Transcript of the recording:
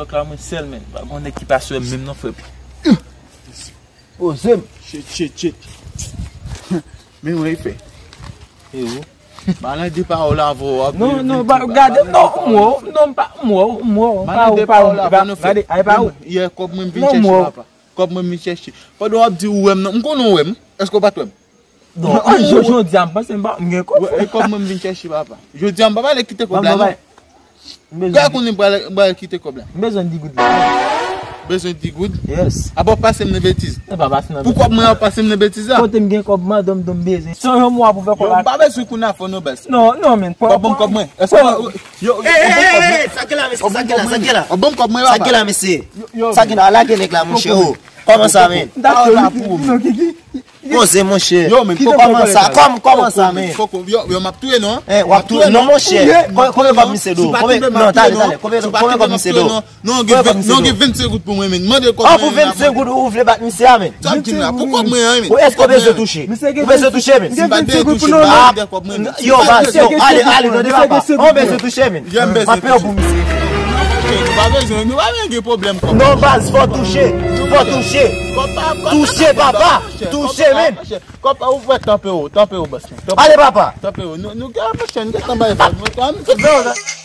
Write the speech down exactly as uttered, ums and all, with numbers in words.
Klè mwen sèl, men. Pa gen nèg ki pase wè m menm non, frè. Poze m. Shit, shit, shit. Men wè, fè. E ou? Balan de pawòl avè w ap. Non, non, gade, non, m wè w, non, m pa, m wè w, m wè w. Balan de pawòl avè w, non, fè. Gade, ay pa ou. Yè, kòb mwen m vin chèche, papa. Kòb mwen m vin chèche. Pandan w ap di ou wè m nan, m konnen w wè m. Èske w pa t wè m? Non, jodi a m panse m pa, m gen kòb. Wè, e kòb mwen m vin chèche, papa. Jodi a m pa pale kite kòb la, non. Gade konnen m pral, m pral kite kòb la. M bezwen di goud la. Bezwen di goud? Yes. Apa w pase m nan betiz? E pa pase nan betiz. Pou kòb mwen ap pase m nan betiz la? Kote m gen kòb, madanm, dom bezwen. San yon mwa pou fè kòb la. Yo, m pa bezwen kounye a fò nou bès. Non, non, men. Kòb, ban m kòb mwen. Èske w, yo, yo, ban m kòb mwen. Sa gen la, mesye, sa gen la, sa gen la. Ban m kòb mwen, papa. Sa gen la, mesye. Sa gen la, lage nèg la, monchè, oh. Kòman sa, men? Pawòl la pou ou, men. Poze, monchè. Yo, men, kòman sa? Kòm, kòman sa, men? Yo, yo, m ap touye non. Eh, w ap touye non, monchè. Konbyen kòb misye do? Konbyen, non, tande, tande. Konbyen, konbyen kòb misye do? Non, gen vennsenk goud pou mwen, men. Mande kòb mwen. Pou vennsenk goud, ou vle bat misye a, men? Sa m di la, pou kòb mwen an, men. Ou, èske w bezwen touche? Ou bezwen touche, men? Si m pa t bezwen touche, m pa t bezwen kòb mwen, men. Yo, baz, yo, ale, ale, tande, papa. Ou bezwen touche, men? M ap peye w pou misye. Nou pa bezwen, nou pa bezwen gen pwoblèm kòb. Non, baz, fò touche. Fò touche. Touche, papa. Touche, men. Kòb pa ou fè tanpe ou, tanpe ou, baz. Ale, papa. Tanpe ou. Nou, nou, monchè, nou gentan bay vag.